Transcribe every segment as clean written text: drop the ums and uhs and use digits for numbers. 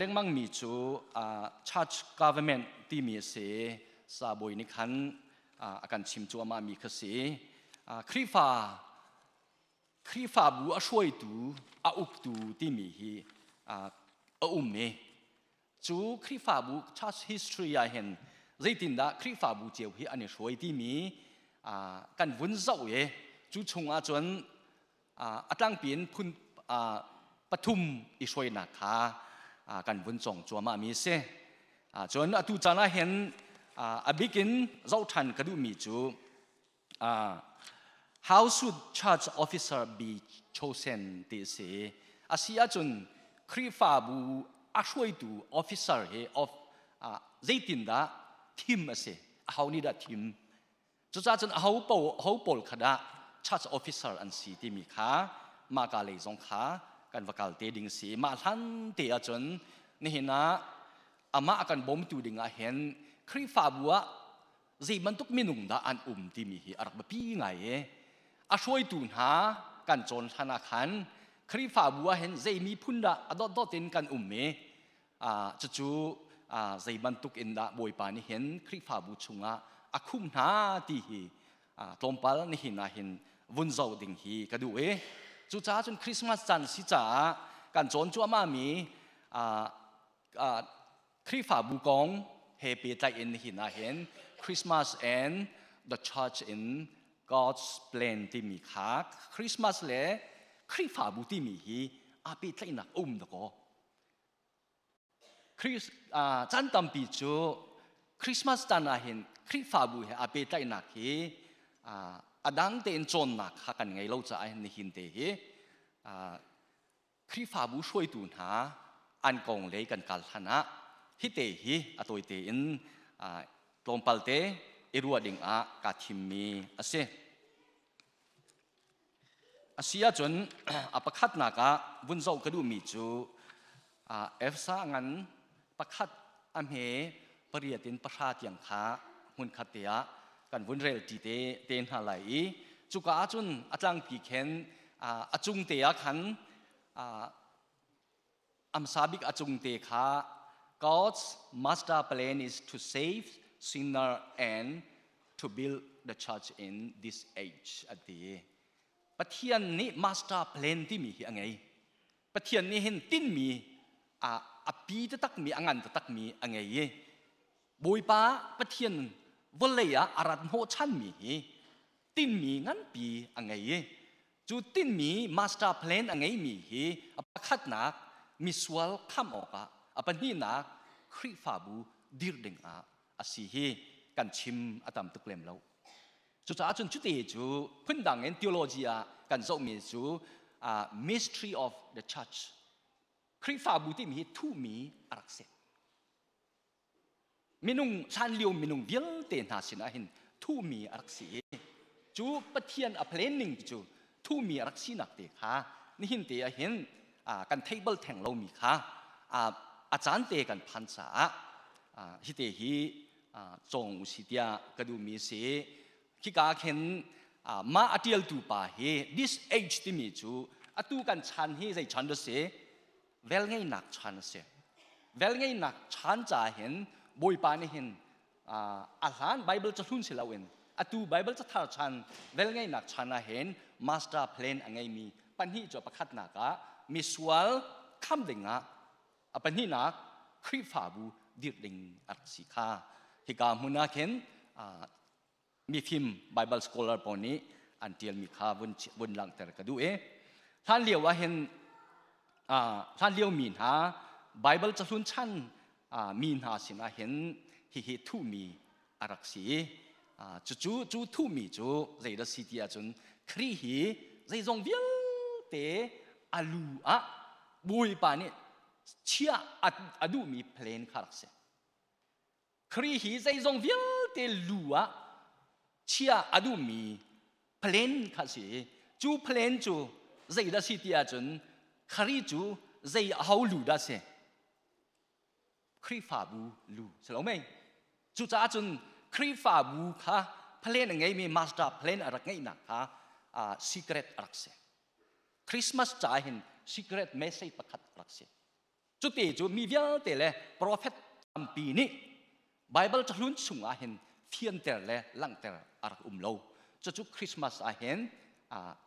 Lengmangmi cu church government timi a si. Sabawi nih khan a kan chim cuahmah mi kha si. Khrihfa Khrihfabu a hruaitu, a uktu timi hi a um i cu Khrihfabu church history ah hin zeitindah Khrihfabu cio hi an i hruai timi kan vun zoh i cu chungah cun a tlangpi in phun pathum i hruainak kha kan vun cong cuahmah mi a si. Cun atu caan ah hin a bik in zoh ṭhan ka duhmi cu how should church officer be chosen ti a si. A si ahcun Khrihfabu a hruaitu officer hi of zeitindah thim a si? Aho nih dah thim? Cucaah cun aho ho pawl kha dah church officer an si timi kha mahka lei zong kha kan va kal te ding si. Mah hlan te ahcun nihin ah amah a kan bawmtu ding ah hin Khrihfabu ah zei bantuk minung dah an um timi hi a rak biapi ngai i a hruaitu hna kan cawn hlan ah khan Khrihfabu ah hin zei miphun dah a dotdot in kan um i cucu zei bantuk in dah Bawipa nih hin Khrihfabu chungah a khumh hna ti hi tlawmpal nihin ah hin vun zoh ding hi ka duh i cucaah cun Christmas caan si caah kan cawn cuahmah mi Khrihfabu kong he pehtlaih in nihin ah hin Christmas and the Church in God's plan timi kha Christmas le Khrihfabu timi hi aa pehtlaihnak a um dakaw. Caan tampi cu Christmas caan ah hin Khrihfabu he aa pehtlaihnak hi a dang tein cawnnak kha kan ngei lo caah hin nihin te hi Khrihfabu hruaitu hna an kong lei kan kal hlan ah hi te hi a tawi tein tlawmpal te i ruah ding ah kaa thimmi a si. A si ahcun a pakhatnak ah vun zoh ka duhmi cu Efsa ngan pakhat a hme pariat in pahra tiang kha hmunkhat te ah kan vun rel ṭi te te hna lai i cuka ahcun a tlangpi khen a cung te ah khan Amsa bik a cung te kha God's master plan is to save sinner and to build the church in this age a ti. Pathian nih master plan timi hi a ngei. Pathian nih hin tinmi a a pi taktakmi a ngan taktakmi a ngei i Bawipa Pathian vawlei ah a rat hnawhchanmi hi tinmi nganpi a ngei i Cu tinhmi master plan a ngeimi hi a pakhatnak misual khamh awkah a pahnihnak Khrihfabu dir dingah a si hi kan chim a tam tuk lem lo. Cucaah cun cute cu phundang in theology ah kan zohmi cu uh, mystery of the church Khrihfabu timi hi thuhmi a rak si. Minung hlanlio minung vialte hna sinah hin thuhmi a rak si i cu Pathian a planning cu thuhmi a rak sinak te kha nihin te ah hin kan theih bal theng lomi kha a caan te kan phan caah hi te hi cawng u si tiah ka duhmi si. Khika khin mah a ṭialtu pa hi this age timi cu atu kan chan hi zei chan dah si? Velngeihnak chan a si. Velngeihnak chan caah hin Bawipa nih hin a hlan Bible cahlun si loin atu Bible cathar chan velngeihnak chan ah hin master plan a ngeimi pahnih cu pakhatnak ah misual kham dingah a pahnihnak Khrihfabu dirh ding a rak si kha hika hmun ah khin mifim Bible scholar pawl nih an ṭialmi kha vun vun langhter ka duh i hlan lio ah hin hlan lio mi hna Bible cahlun chan mi hna sinah hin hihi thuhmi a rak si i cucu cu thuhmi cu zeidah si ti ahcun Khrih hi zeizong vialte a lu ah Bawipa nih chiah a duhmi plan kha rak si. Khrih hi zeizong vialte lu ah chia a duhmi plan kha si. Cu plan cu zeidah si ti ahcun Khrih cu zei aho lu dah si? Khrihfabu lu si lo mei? Cucaah cun Khrihfabu kha plan a ngeimi master plan a rak ngeihnak kha secret a rak si. Christmas ca hin secret message pakhat a rak si. Cuti cu mi vialte le profet tampi nih Bible cahlun chungah hin fianter le langhter a rak um lo. Cucu Christmas ah hin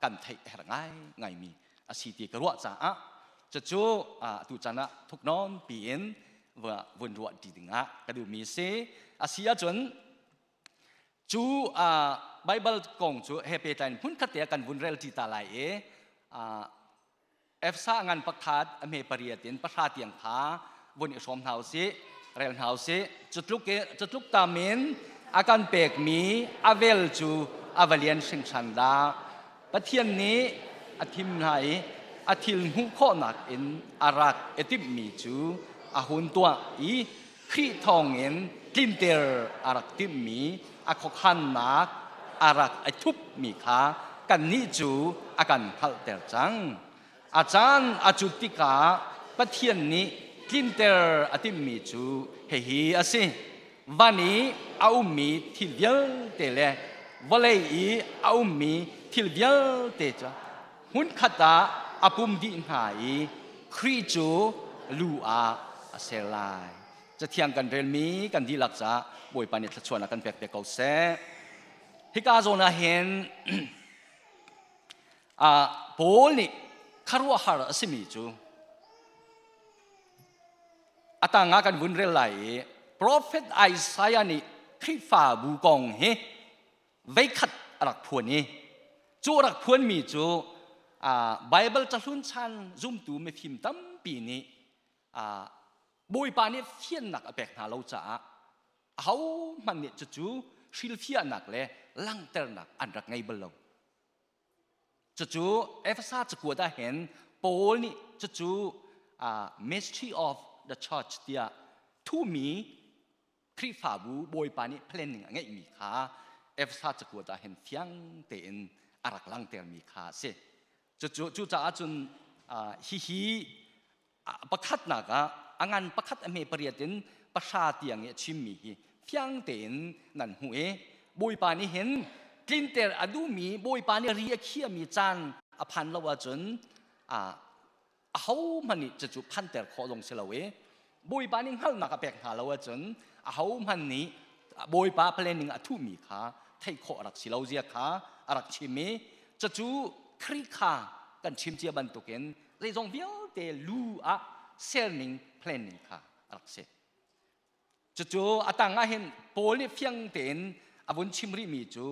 kan theih a herh ngai ngaimi a si ti ka ruah caah cucu atu caan ah thuknawn piin vun ruah ti dingah ka duhmi a si. A si ahcun cu Bible kong cu he pehtlai in hmunkhat te ah kan vun rel ṭi ta lai i Efsa ngan pakhat a hme pariat in pahra tiang kha vun i hrawm hna usih, rel hna usih. Cutluk cutluk tam in a kan pekmi a vel cu a va lian hringhran dah. Pathian nih a thim hna i a thil hmuh khawhnak in a rak i timhmi cu a hun tuah i Khrih thawngin tlinter a rak timhmi a khuakhannak a rak i thupmi kha kannih cu a kan hngalhter cang. A caan a cut tikah Pathian nih tlinter a timhmi cu hihi a si. Van i a ummi thil vialte le vawlei i a ummi thil vialte cu hmunkhat ah a pum dih hna i Khrih cu lu ah a ser lai. Cathiang kan relmi kan dihlak caah Bawipa nih thluachuahnak kan pek ve ko seh. Hika zawn ah hin Paul nih khuaruahhar a simi cu a tang ah kan vun rel lai i Prophet Isaiah nih Khrihfabu kong hi veikhat a rak phuan i cu a rak phuanmi cu Baibal cahlun chan zumtu mifim tampi nih Bawipa nih fiannak a pek hna lo caah ahohmanh nih cucu hrilhfiahnak le langhternak an rak ngei bal lo. Cucu Efesa cakuat ah hin Paul nih cucu mystery of the church tiah thuhmi Khrihfabu Bawipa nih planning a ngeihmi kha Efesa cakuat ah hin fiang tein a rak langhtermi kha a si. Cucu cucaah cun hihi pakhatnak ah a ngan pakhat a hme pariat in pahra tiang i a chimmi hi fiang tein nan hmuh i Bawipa nih hin tlinter a duhmi Bawipa nih ri a khiahmi caan a phan lo ahcun ahohmanh nih cucu phanter khawh zong si lo i Bawipa nih hngalhnak a pek hna lo ahcun ahohmanh nih Bawipa planning a thuhmi kha theih khawh a rak si lo zia kha a rak chim i cucu Khrih kha kan chim cia bantukin zeizong vialte lu ah serning planning kha a rak si. Cucu a tang ah hin Paul nih fiang tein a vun chim rihmi cu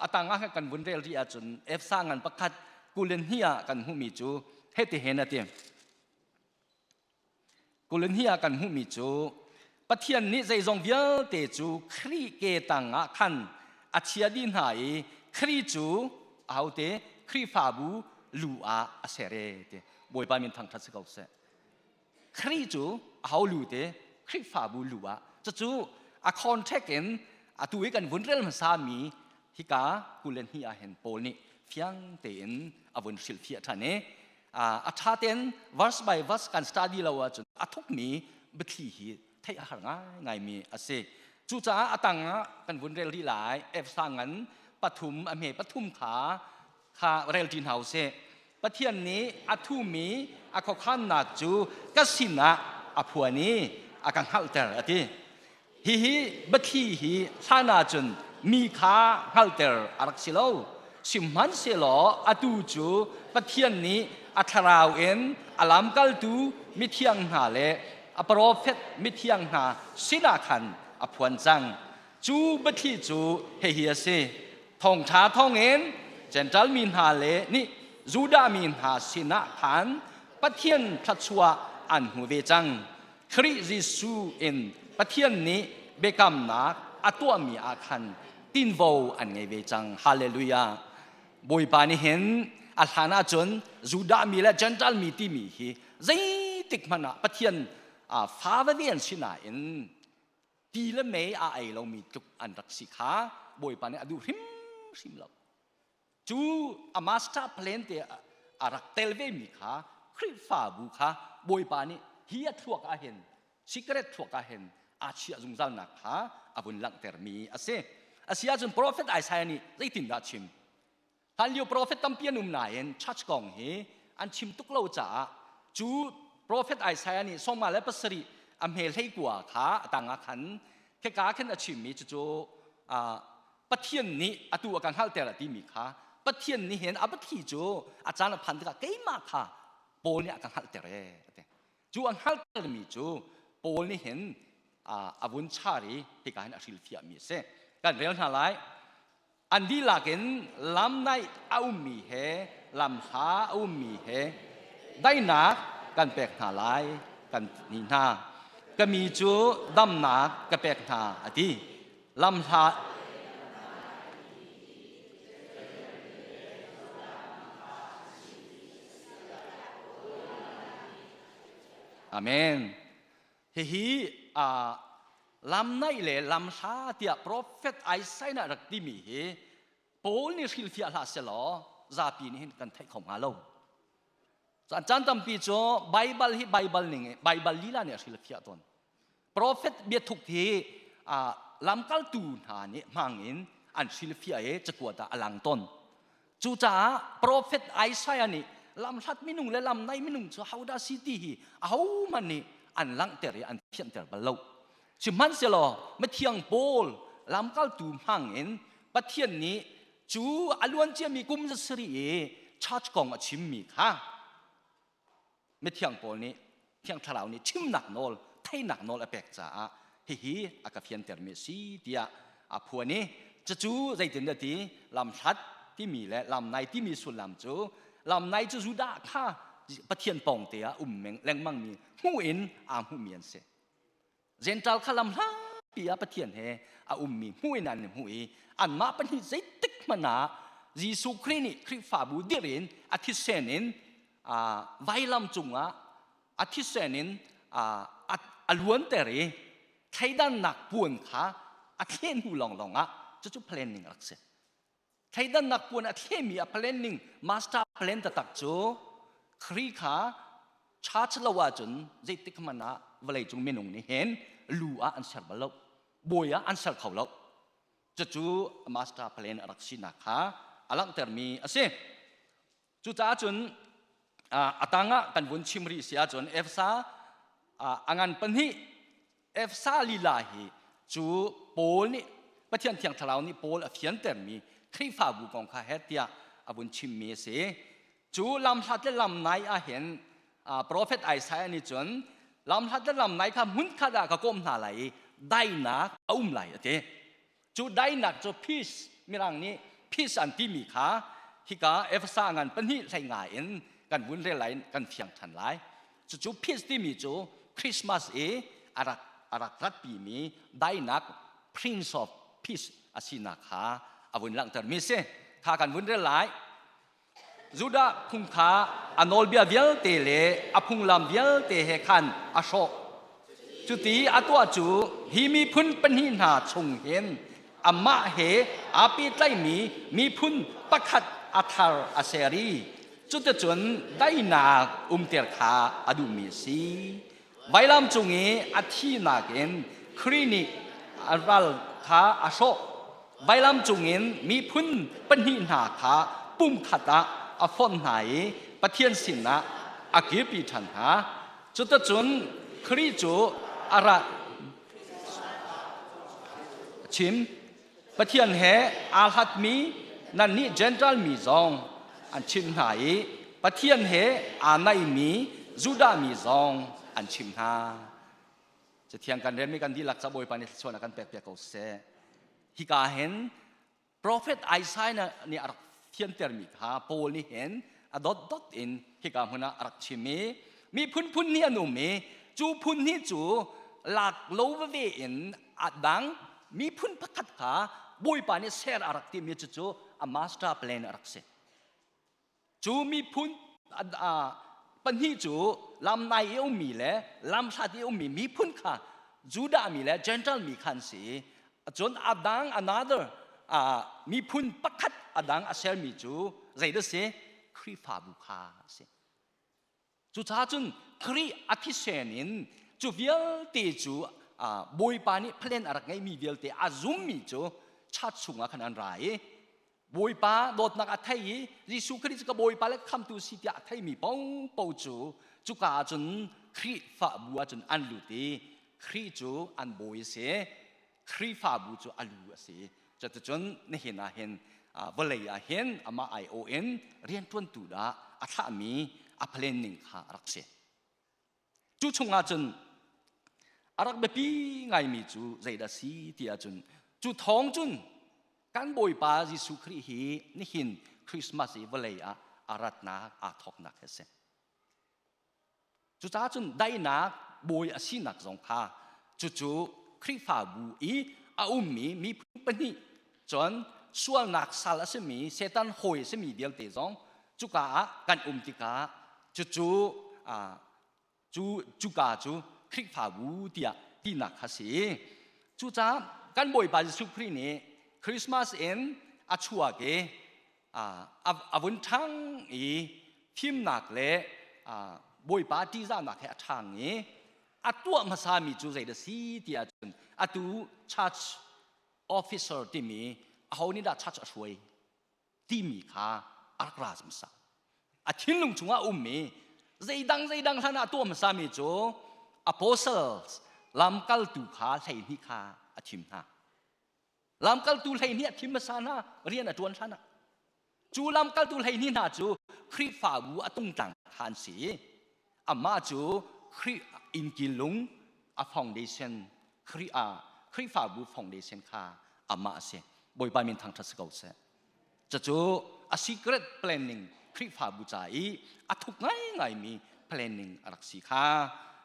a tang ah kan vun rel rih ahcun Efsa ngan pakhat 22 ah kan hmuhmi cu hiti hin a ti. 22 ah kan hmuhmi cu Pathian nih zeizong vialte cu Khrih ke tang ah khan a chia dih hna i Khrih cu ahote Khrihfabu lu ah a ser e ti Bawipa min thangṭhat si ko seh. Khrih cu aho lu te Khrihfabu lu ah cucu a contract in atu i kan vun rel hmasa mi hika 22 ah hin Paul nih fiang tein a vun hrilhfiah ṭhan i a ṭha tein verse by verse kan study lo ahcun a thukmi biathli hi theih a har ngaingaimi a si. Cucaah a tang ah kan vun rel rih lai Efsa ngan pathum a hme pathum kha kha rel ṭi hna usih. Pathian nih a thumi a khuakhannak cu ka sinah a phuan i a ka hngalhter a ti. Hihi biathli hi hlan ahcun mi kha hngalhter a rak si lo. Sihmanhsehlaw atu cu Pathian nih a thlarau in a lamkaltu mithiang hna le a profet mithiang hna sinah khan a phuan cang. Cu biathli cu hihi a si. Thawngṭha thawngin Jentail mi hna le nih Judah mi hna sinah khan Pathian thluachuah an hmu ve cang. Khrih Jesuh in Pathian nih biakamnak a tuahmi ah khan tinvo an ngei ve cang. Hallelujah. Bawipa nih hin a hlan ahcun Judah mi le Gentile mi timi hi zeitik hmanh ah Pathian fa veve an si nain ti le mei a ei lomi tluk an rak si kha Bawipa nih a duh hrimhrim lo. Cu a master plan te a rak tel vemi kha Khrihfabu kha Bawipa nih hi a thluak ah hin secret thluak ah hin aa chiah zungzalnak kha a vun langhtermi a si. A si ahcun prophet Isaiah nih zeitindah a chim? Hlanlio prophet tampi an um nain church kong hi an chim tuk lo caah cu Prophet Isaiah nih sawma le pasarih a hme hlei kua kha a tangah khan kheka khin a chimmi cucu Pathian nih atu a kan hngalhter a timi kha Pathian nih hin a biathli cu a caan a phan tikah keimah kha Paul nih a ka hngalhter ee a ti. Cu a hngalhtermi cu Paul nih hin a vun char i hika hin a hrilhfiahmi a si. Kan rel hna lai. An dihlak in lam naih a ummi he lam hla a ummi he daihnak kan pek hna lai kan ni hna. Ka mi cu damnak ka pek hna a ti. Lam hla Amen. Hihi uh, lam naih le lam hla tiah prophet Isaiah rak timi hi Paul nih hrilhfiah hlah selaw zapi nih hin kan theih kho hnga lo. Caan caan tampi cu Baibal hi Baibal ning Baibal lila nih a hrilhfiah tawn. Prophet biathuk hi uh, lamkaltu hna nih hmang in an hrilhfiah i cakuat ah a lang tawn. Cucaah profet Isaiah nih lamhlat minung le lamnai minung cu hodah si ti hi ahohmanh nih an langhter i an thianter bal lo. Sihmanhsehlaw mithiang Paul lamkaltu hmang in Pathian nih cu a luan ciami kum zasarih i church kong a chimmi kha mithiang Paul nih Thiang Thlarau nih chimnak nawl, theinak nawl a pek caah hihi a ka fiantermi a si tiah a phuan i cucu zeitindah ti lamhlat timi le lamnai timi sullam cu lamnai cu Judah kha Pathian pawngte ah um lengmangmi hmuh in aa hmuhmi an si. Gentile kha lam hlapi ah Pathian he a ummi hmuh in an i hmuh i anmah pahnih zeitik hmanh ah Jesuh Khrih nih Khrihfabu dirh in a thisen in vailam cungah a thisen in a luanter i thleidannak puan kha a thleh hnu lawnglawng ah cucu planning a rak si. Thleidannak puan a thlehmi a planning master plan taktak cu Khrih kha church lo ahcun zeitik hmanh ah vawleicung minung nih hin lu ah an ser bal lo bawi ah an ser kho lo cucu master plan a rak sinak kha a langhtermi a si cucaah cun a tangah kan vun chim rih si ahcun Efsa a ngan pahnih Efsa lila hi cu Paul nih Pathian Thiang Thlarau nih Paul a fiantermi Khrihfabu kong kha het tiah a vun chimmi a si. Cu lamhlat le lamnai ah hin profet Isaiah nih cun lamhlat le lamnai kha hmunkhat ah ka kawm hna lai i dainak a um lai a ti. Cu dainak cu peace mirang nih peace an timi kha hika Efesa ngan pahnih hlei nga in kan vun rel lai kan fiang ṭhan lai. Cucu peace timi cu Christmas i a rak a rak ratpimi dainak Prince of Peace a sinak kha a vun langhtermi si. Kha kan vun rel lai. Judah phung kha a nawlbia vialte le a phunglam vialte he khan a hrawh. Cuti a tuah cu hi miphun pahnih hna chung hin amah he aa pehtlaimi miphun pakhat a thar a ser i cuticun daihnak umter kha a duhmi a si. Vailam cung i a thihnak in Khrih nih a ral kha a hrawh. Vailam cungin miphun pahnih hna kha pumkhat ah a fonh hna i Pathian sinah a kirpi ṭhan hna. Cuticun Khrih cu a ra chim. Pathian he aa hlatmi nannih Jentail mi zong an chimh hna i Pathian he aa naihmi Judah mi zong an chimh hna. Cathiang kan relmi kan dihlak ca Bawipa nih thluachuah kan pek piak ko seh. Hika hin Prophet Isaiah nih a rak thiantermi kha Paul nih hin a dotdot in hika hmun ah a rak chim i miphun phun hnih an um i cu phun hnih cu lak lo veve in a dang miphun pakhat kha Bawipa nih ser a rak timi cucu a master plan a rak si. Cu miphun pahnih cu lamnai i ummi le lamhlat i ummi miphun kha Judah mi le Gentile mi kha an si i cun a dang another miphun pakhat a dang a sermi cu zeidah si Khrihfabu kha a si. Cucaah cun Khrih a thisen in cu vialte cu Bawipa nih plan a rak ngeihmi vialte a zummi cu church chungah khan an ra i Bawipa dawtnak a thei i Jesuh Khrih cu ka Bawipa le khamtu si tiah a theimi paohpaoh cu cuka ah cun Khrihfabu ahcun an lut i Khrih cu an bawi a si. Khrihfabu cu a lu a si. Cuticun nihin ah hin vawlei ah hin amah aiawh in rianṭuantu dah a thlahmi a plan ning kha a rak si. Cu chungah cun a rak biapi ngaimi cu zeidah si ti ahcun cu thawng cun kan Bawipa Jesuh Khrih hi nihin Christmas i vawlei ah a ratnak aa thawknak hi a si. Cucaah cun daihnak bawi a sinak zong kha cucu Khrihfabu i a ummi miphun pahnih cun sualnak sal a simi Satan hawi a simi vialte zong cuka ah kan um tikah cucu cu cuka cu Khrihfabu tiah tinak kha si. Cucaah kan Bawipa Jesuh Khrih nih Christmas in a chuak i a vun ṭhang i fimnak le Bawipa ṭihzahnak he a ṭhang i a tuah hmasami cu zeidah si ti ahcun atu church officer timi aho nih dah church a hruai timi kha a rak ra hmasa. A thinlung chungah a ummi zeidang zeidang hlan ah a tuah hmasami cu apostles lamkaltu kha 12 kha a thim hna. Lamkaltu 12 a thim hmasa hna rian a ṭuan hlan ah. Cu lamkaltu 12 hna cu Khrihfabu a tungtlang kha an si. Amah cu Khrih innkil lung a foundation Khrih a Khrihfabu foundation kha amah a si. Bawipa min thangṭhat si ko seh. Cucu a secret planning Khrihfabu ca i a thuk ngaingaimi planning a rak si kha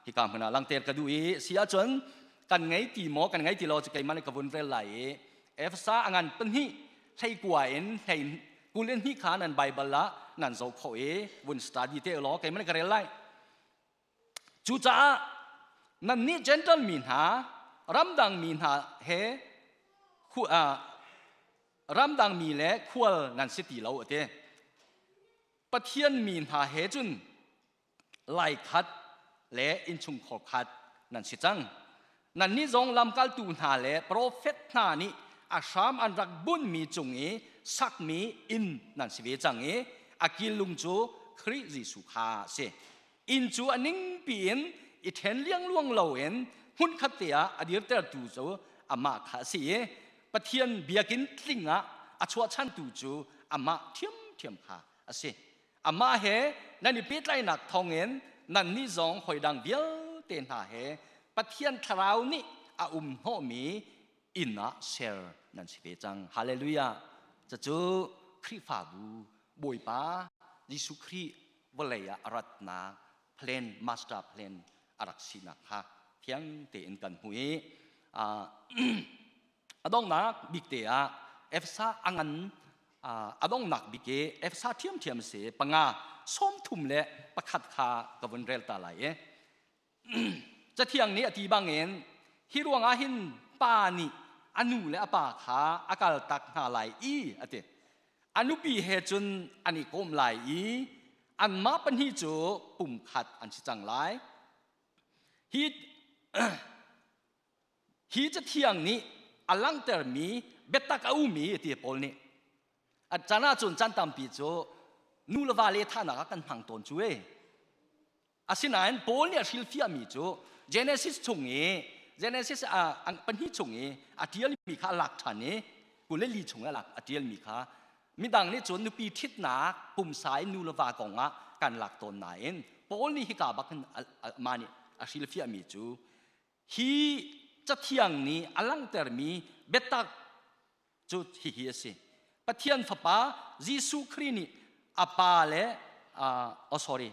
hika hmun ah langhter ka duh i si ahcun kan ngei ti maw kan ngei ti lo cu keimah nih ka vun rel lai i Efesa a ngan pahnih 19 in 22 kha nan Bible ah nan zoh khawh i vun study te law keimah nih ka rel lai. Cucaah nannih Gentile mi hna, ramdang mi hna he ramdang mi le khual nan si ti lo a ti. Pathian mi hna he cun lai khat le innchungkhar khat nan si cang. Nannih zong lamkaltu hna le profet hna nih a hram an rak bunhmi cung i sakmi inn nan si ve cang i a killung cu Khrih Jesuh kha a si. Inn cu a ningpi in i ṭhen liangluang loin hmunkhat te ah a dirtertu cu amah kha a si i Pathian biakinn tling ah a chuahchantu cu amah ṭhiamṭhiam kha a si. Amah he nan i pehtlaihnak thawngin nannih zong hawi dang vialte hna he Pathian Thlarau nih a um hnawhmi inn ah ser nan si ve cang. Hallelujah! Cucu Khrihfabu Bawipa Jesuh Khrih vawlei ah a ratnak plan, master plan a rak sinak kha fiang tein kan hmu i a donghnak bik te ah Efesa a ngan a donghnak bik i Efesa ṭhiamṭhiam si panga 31 kha ka vun rel ta lai i Cathiang nih a ti bangin hi ruangah hin pa nih a nu le a pa kha a kaltak hna lai i a ti. A nupi he cun an i kawm lai i anmah pahnih cu pumkhat an si cang lai. Hi Hi cathiang nih a langhtermi biatak a um i ti Paul nih. A caan ahcun caan tampi cu nu le va le thahnak ah kan hmang tawn cu e. Asinain Paul nih a hrilhfiahmi cu Genesis chung i Genesis pahnih chung i a ṭialmi kha a lak ṭhan i 24 chung i a lak a ṭialmi kha midang nih cun nupi ṭhitnak pumsa in nu le va kong ah kan lak tawn nain Paul nih hika bak hin mah nih a hrilhfiahmi cu Hi cathiang nih a langhtermi biatak cu hihi a si. Pathian Fapa Jesuh Khrih nih a pa le oh sorry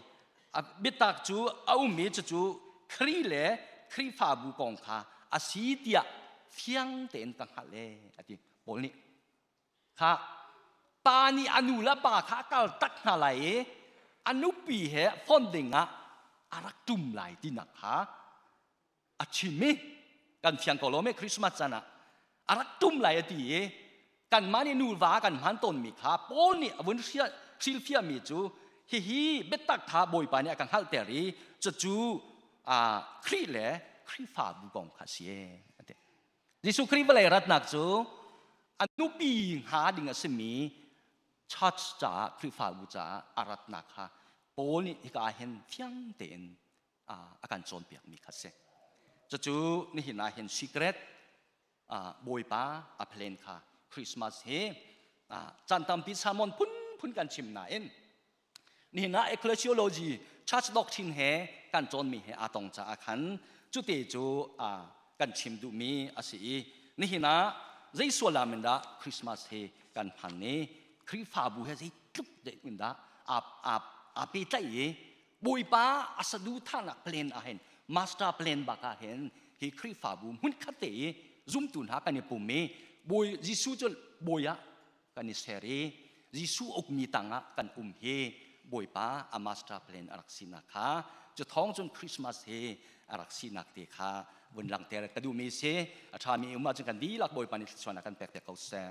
biatak cu a ummi cucu Khrih le Khrihfabu kong kha a si tiah fiang tein ka hngalh e a ti Paul nih. Kha pa nih a nu le pa kha a kal tak hna lai i a nupi he fon ding ah a rak ṭum lai tinak kha a chim i kan fiang ko lo me Christmas caan ah a rak ṭum lai a ti i kanmah nih nuva kan hman tawnmi kha Paul nih a vun hrilhfiahmi cu hihi biatak kha Bawipa nih a kan hngalhter i cucu Khrih le Khrihfabu kong kha a si a ti. Jesuh Khrih vawlei ratnak cu a nupi hnga ding a simi church caah Khrihfabu caah a ratnak kha Paul nih hika ah hin fiang tein A kan cawnpiakmi kha si. Cucu nihin ah hin secret Bawipa a plan kha Christmas hi caan tampi sermon phunphun kan chim nain nihin ah ecclesiology, church doctrine he kan cawnmi he aa tong caah khan cute cu kan chim duhmi a si i nihin ah zei sualam in dah Christmas hi kan hman i Khrihfabu he zeitluk in dah aa pehtlaih i Bawipa a saduhthahnak plan ah hin, master plan bak ah hin, hi Khrihfabu hmunkhat te i zumtu hna kan i pum i Bawi Jesuh cu bawi ah kan i ser i Jesuh ukmi tangah kan um hi Bawipa a master plan a rak sinak kha, cu thawng cun Christmas hi a rak sinak te kha vun langhter ka duhmi si. A ṭhami um ahcun kan dihlak Bawipa nih thluachuahnak kan pek te ko seh.